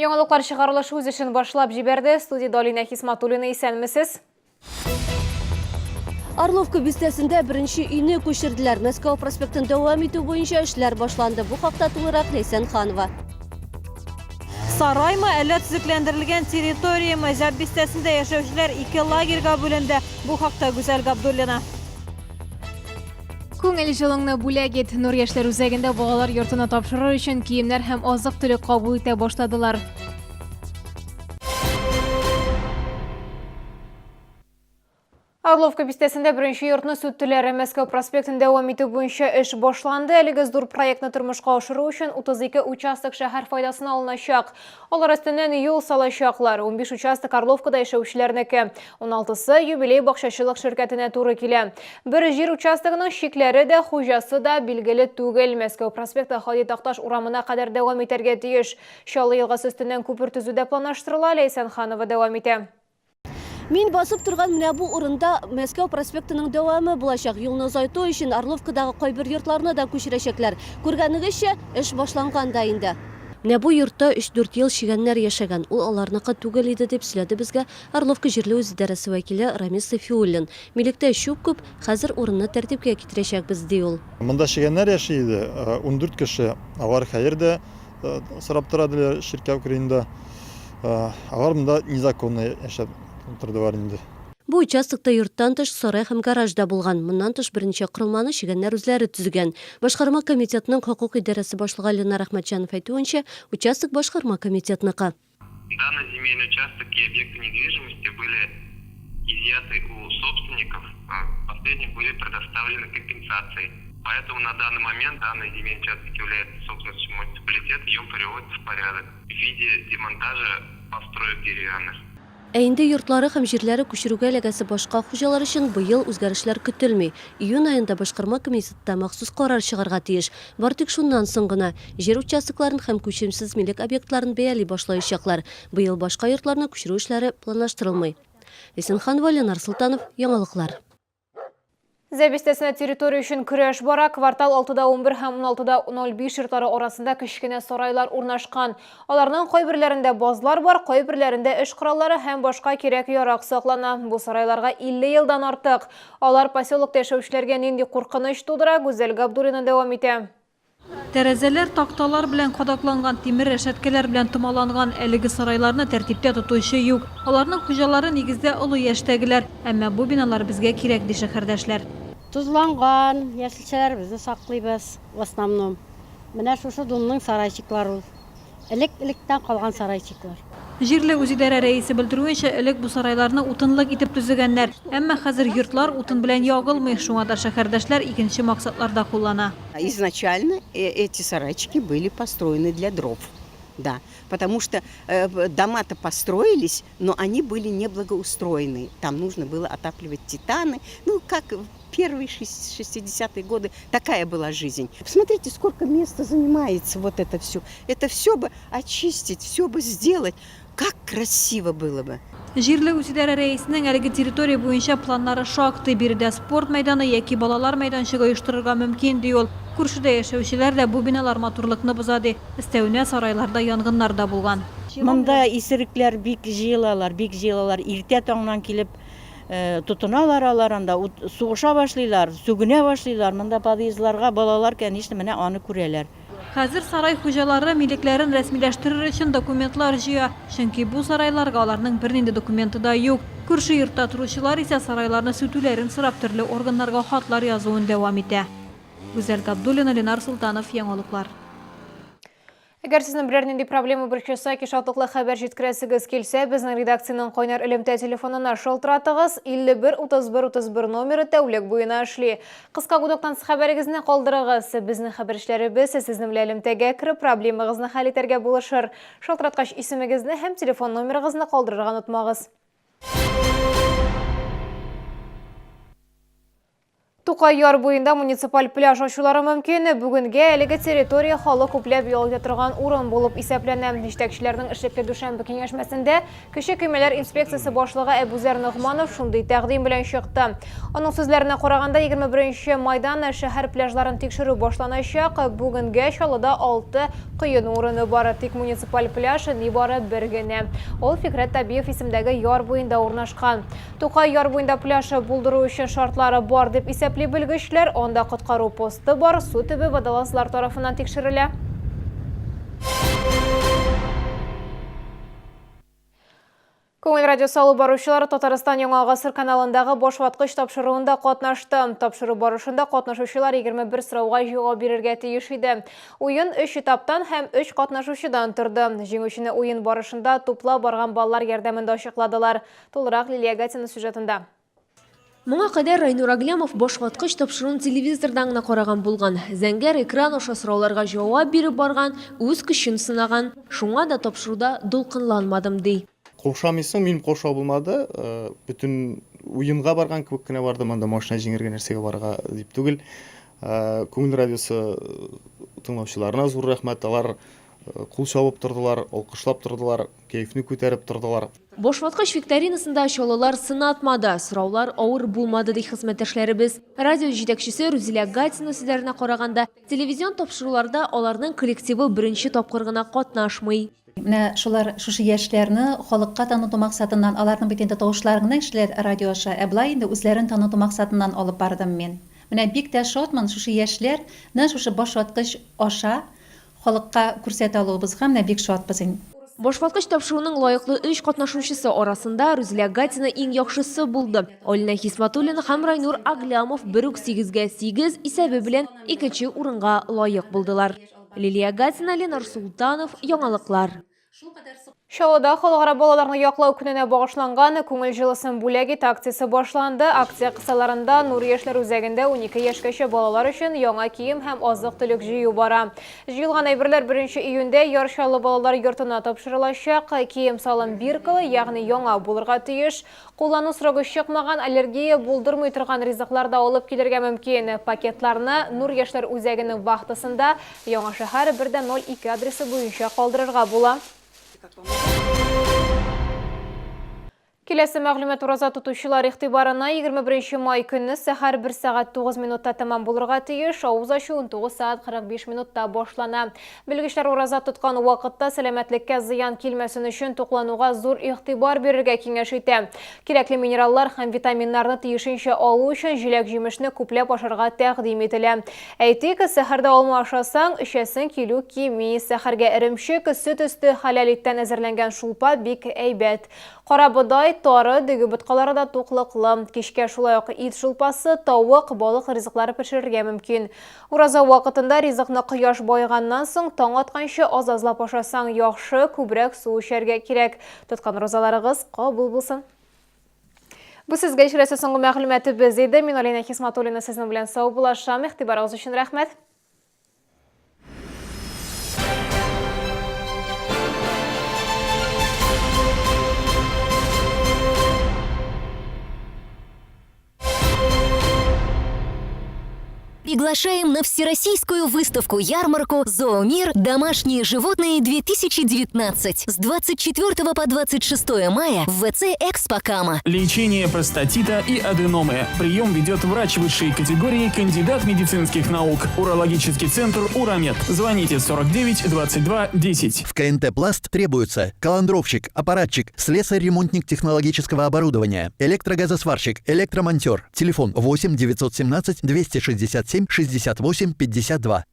Яңалыклар чыгарылышы үз эшен башлап җибәрде. Студиядә Алинә Хисматуллина, исәнмесез. Орловка бистәсендә беренче өйне күчерделәр. Мәскәү проспектын дәвам итү буенча эшләр башланды. Бу хакта тулырак Ләйсән Ханова. Сараймы, әллә төзекләндерелгән территорияме? Зәб бистәсендә яшәүчеләр ике лагерьга бүленде. Бу хакта Гүзәл Габдуллина. Күңел җылыңны бүләк ит. Нур яшьләр үзәгендә балалар йортына тапшырыр өчен киемнәр һәм азык-төлек кабул итә башладылар. Орловка бистәсендә беренче йортны сүттеләр. Мәскәү проспектын дәвам итү буенча эш башланды. Әлеге зур проектны тормышка ашыру өчен 32 участок шәһәр файдасына алыначак. Алар өстеннән юл салачаклар. 15 участок Орловкада яшәүчеләрнеке. 16-сы юбилей бакчачылык ширкәтенә туры килә. Бер җир участогының чикләре дә, хуҗасы да билгеле түгел. Мәскәү проспекты Һади Такташ урамына кадәр дәвам итәргә тиеш. Чаллы елгасы өстеннән күпер төзү дә планлаштырыла, Ләйсән Ханова дәвам итә. Мин басып торган менә бу урында Мәскәү проспектының дәвамы булачак. Юлны озайту өчен Орловкадагы кайбер йортларны да күчерәчәкләр. Күргәнегезчә, эш башланган да инде. Менә бу йортта өч-дүрт ел чегәннәр яшәгән. Ул аларныкы түгел иде, дип сөйләде безгә Орловка җирле үзидарәсе вәкиле Рамис Сафиуллин. Милектә чүп күп, хәзер урынны тәртипкә китерәчәкбез, ди ул. Монда чегәннәр яши иде, 14 кеше. Алар хәер дә Сорап тора диләр чиркәү кырыенда. Алар монда незаконно яшәп тордылар инде. Бу участокта йорттан тыш сарай һәм гараж да булган. Моннан тыш берничә корылманы чегәннәр үзләре төзегән. Башкарма комитетның хокук идарәсе башлыгы Ленар Әхмәтҗанов әйтүенчә, участок башкарма комитетныкы. Данный земельный участок и объекты недвижимости были изъяты у собственников, последним были предоставлены компенсации. Поэтому на данный момент данный земельный участок является собственностью муниципалитета и он приводится в порядок в виде демонтажа построек деревянных. Ә инде йортлары һәм җирләре күчерүгә эләгәсе башка хуҗалар өчен быел үзгәрешләр көтелми. Июнь аенда башкарма комитетта махсус карар чыгарга тиеш. Бары тик шуннан соң гына җир участокларын һәм күчемсез милек объектларын бәяли башлаячаклар. Быел башка йортларны күчерү эшләре планлаштырылмый. Исенханова, Ленар Солтанов, Яңалыклар. Зәй бистәсендә территория өчен көрәш бара. Квартал 6-11 һәм 16-05 йортлары арасында кечкенә сарайлар урнашкан. Аларның кайберләрендә базлар бар, кайберләрендә эш кораллары һәм башка кирәк-ярак саклана. Бу сарайларга 50 елдан артык. Алар поселокта яшәүчеләргә нинди куркыныч тудыра, Гүзәл Габдуллина дәвам итә. Тәрәзәләр такталар белән кадакланган, тимер рәшәткәләр белән томаланган әлеге сарайларны тәртиптә тотучы юк. Аларның хуҗалары нигездә олы яшьтәгеләр. Әмма бу биналар безгә кирәк, ди шәһәрдәшләр. Тозланган яшелчәләребезне саклыйбыз, в основном. Менә шушы думның сарайчиклары ул. Элек-электән калган сарайчиклар. Җирле үзидарә рәисе белдерүенчә, элек бу сарайларны утынлык итеп төзегәннәр. Әмма хәзер йортлар утын белән ягылмый, шуңа да шәһәрдәшләр икенче максатларда куллана. Изначально эти сарайчики были построены для дров, да, потому что дома-то построились, но они были не благоустроены, там нужно было отапливать титаны, ну, как первые 60-е годы такая была жизнь. Посмотрите, сколько места занимается вот это все. Это все бы очистить, все бы сделать. Как красиво было бы. Җирле үзидарә рәисенең әлеге территория буенча планнары шактый. Биредә спорт мәйданы яки балалар мәйданчыгы оештырырга мөмкин, ди ул. Күршедә яшәүчеләр дә бу биналар матурлыкны боза, ди. Өстәвенә, сарайларда янгыннар да булган. Монда исерекләр бик җыелалар, бик җыелалар. Иртә таңнан килеп Тотыналар алар анда, сугыша башлыйлар, сүгенә башлыйлар. Монда подъездларга балалар, конечно, менә аны күрәләр. Хәзер сарай хуҗалары милекләрен рәсмиләштерер өчен документлар җыя, чөнки бу сарайларга аларның бернинди документы да юк. Күрше йортта торучылар исә сарайларны сүтүләрен сорап төрле органнарга хатлар язуын дәвам итә. Гүзәл Габдуллина, Ленар Солтанов, Яңалыклар. Әгәр сезне берәр нинди проблема борчыса яки шатлыклы хәбәр җиткерәсегез килсә, безнең редакциянең кайнар элемтә телефонына шалтыратыгыз. 51 31 31 номеры тәүлек буена эшли. Кыска гудоктан хәбәрегезне калдырыгыз. Безнең хәбәрчеләребез сезнең белән элемтәгә кереп, проблемагызны хәл итәргә булышыр. Шалтыраткач исемегезне һәм телефон номерыгызны калдырырга онытмагыз. Тукай яр буенда муниципаль пляж ачулары мөмкин. Бүгенгә әлеге территория халык күпләп ял итә торган урын булып исәпләнә. Җитәкчеләрнең эшлекле дүшәмбе киңәшмәсендә Кече көймәләр инспекциясе башлыгы Әбүзәр Ногманов шундый тәкъдим белән чыкты. Аның сүзләренә караганда, 21 майдан шәһәр пляжларын тикшерү башланачак. Бүгенгә Чаллыда алты коену урыны бар, тик муниципаль пляж нибары бер генә. Ул Фикрәт Табиев исемдәге яр буенда урнашкан. Тукай яр буенда пляж булдыру өчен шартлары бар дип исәпли белгечләр. Анда коткару посты бар, су төбе водолазлар тарафыннан тикшерелә. Күңел радиосы алып баручылары Татарстан Яңа гасыр каналындагы Башваткыч тапшыруында катнашты. Тапшыру барышында катнашучылар 21 сорауга җавап бирергә тиеш иде. Уен өч этаптан һәм өч катнашучыдан торды. Җиңүчене уен барышында туплап барган баллар ярдәмендә ачыкладылар. Тулырак Лилия Гатина сюжетында. Моңа кадәр Райнур Аглямов башваткыч тапшыруын телевизордан гына караган булган. Зәңгәр экран аша сорауларга җавап биреп барган, үз көчен сынаган. Шуңа да тапшыруда дулкынланмадым, ди. Каушамыйсың, минем каушау булмады. Бөтен уенга барган кебек кенә бардым, анда машина җиңәргә нәрсәгә барырга дип түгел. Күңел радиосы тыңлаучыларына зур рәхмәт, алар кул чабып тордылар, алкышлап тордылар. Кәефне күтәреп тордылар. Башваткыч викторинасында чаллылар сынатмады, сораулар авыр булмады, ди хезмәттәшләребез. Радио җитәкчесе Рүзилә Гатина сүзләренә караганда, телевизион тапшыруларда аларның коллективы беренче тапкыр гына катнашмый. Менә шулар, шушы яшьләрне халыкка таныту максатыннан, аларның бит инде тавышлары гына ишетелә радио аша, ә болай инде үзләрен таныту максатыннан алып бардым мин. Менә бик тә шатмын, шушы яшьләрне шушы башваткыч аша Халыкка күрсәтә алуыбызга менә бик шатбыз инде. Башваткыч тапшыруның лаеклы өч катнашучысы арасында Рүзилә Гатина иң яхшысы булды. Алинә Хисмәтуллина һәм Райнур Аглямов бер үк сигезгә сигез исәбе белән икенче урынга лаек булдылар. Лилия Гатина, Ленар Солтанов, Яңалыклар. Чаллыда Халыкара балаларны яклау көненә багышланган Күңел җылысын бүләк ит акциясе башланды. Акция кысаларында Нур яшьләр үзәгендә 12 яшькәчә балалар өчен яңа кием һәм азык-төлек җыю бара. Җыелган әйберләр 1 июньдә Яр Чаллы балалар йортына тапшырылачак. Кием-салым биркалы, ягъни яңа булырга тиеш. Куллану срогы чыкмаган, аллергия булдырмый торган ризыклар да алып килергә мөмкин. Пакетларны Нур яшьләр үзәгенең вахтасында Яңа шәһәр, 1 дә 02 адресы буенча калдырырга була. Киләсе мәгълүмат ураза тотучылар игътибарына 21 май көнне сәхәр 1 сәгать 9 минутта тәмам булырга тиеш, авыз ачу 19 сәгать 45 минутта башлана. Белгечләр ураза тоткан вакытта сәламәтлеккә зыян килмәсен өчен туклануга зур игътибар бирергә киңәш итә. Кирәкле минераллар һәм витаминнарны тиешенчә алу өчен җиләк-җимешне күпләп ашарга тәкъдим ителә. Әйтик, сәхәрдә алма ашасаң, эчәсең килү кими. Сәхәргә эремчек, сөт өсте, хәләл иттән әзерләнгән шулпа бик әйбәт. Карабодай, тары, дөге боткалары да туклыклы. Кичкә шулай ук ит шулпасы, тавык, балык ризыклары пешерергә мөмкин. Ураза вакытында ризыкны кояш баеганнан соң, таң атканчы аз-азлап ашасаң яхшы, күбрәк су эчәргә кирәк. Тоткан уразаларыгыз кабул булсын. Бу сезгә ишетеләсе соңгы мәгълүматыбыз иде. Мин Алина Хисматуллина сезнең белән саубуллашам. Игътибарыгыз өчен рәхмәт. Приглашаем на всероссийскую выставку-ярмарку «Зоомир. Домашние животные-2019» с 24 по 26 мая в ВЦ «Экспокама». Лечение простатита и аденомы. Прием ведет врач высшей категории, кандидат медицинских наук. Урологический центр «Урамед». Звоните 49 22 10. В КНТ «Пласт» требуется каландровщик, аппаратчик, слесарь-ремонтник технологического оборудования, электрогазосварщик, электромонтер. Телефон 8 917 267 68 52.